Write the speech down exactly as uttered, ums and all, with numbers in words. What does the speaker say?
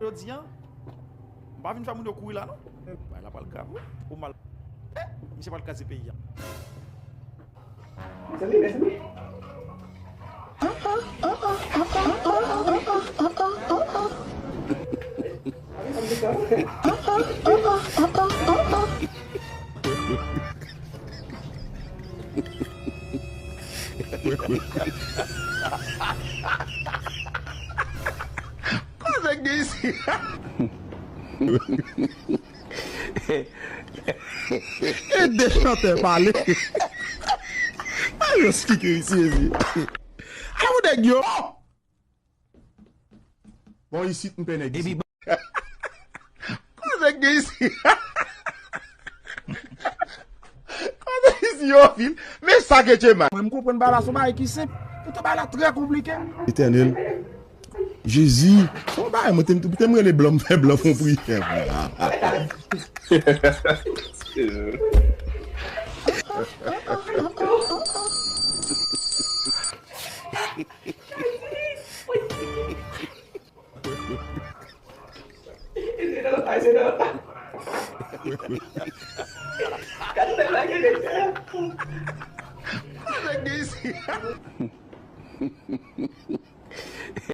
Jodi a, m pa vin fè moun yo kouri la non. Bagay la pral grav wi. Pou mal. Eh, misye pral kraze peyi a. Koze k gen isi? E de chantè pale. A yo esplike isi, isi. Ala pou nèg yo. Bon, isit m pè nèg isit. Koze k gen isi? Koze isi yo vin? Men sa ke Chema. Mwen m konprann bagay la se yon bagay ki senp. Poutan bagay la trè konplike. Etènèl. Jezi. Se yon bagay mwen te m te m rele blan, m fè blan fè yon priyè.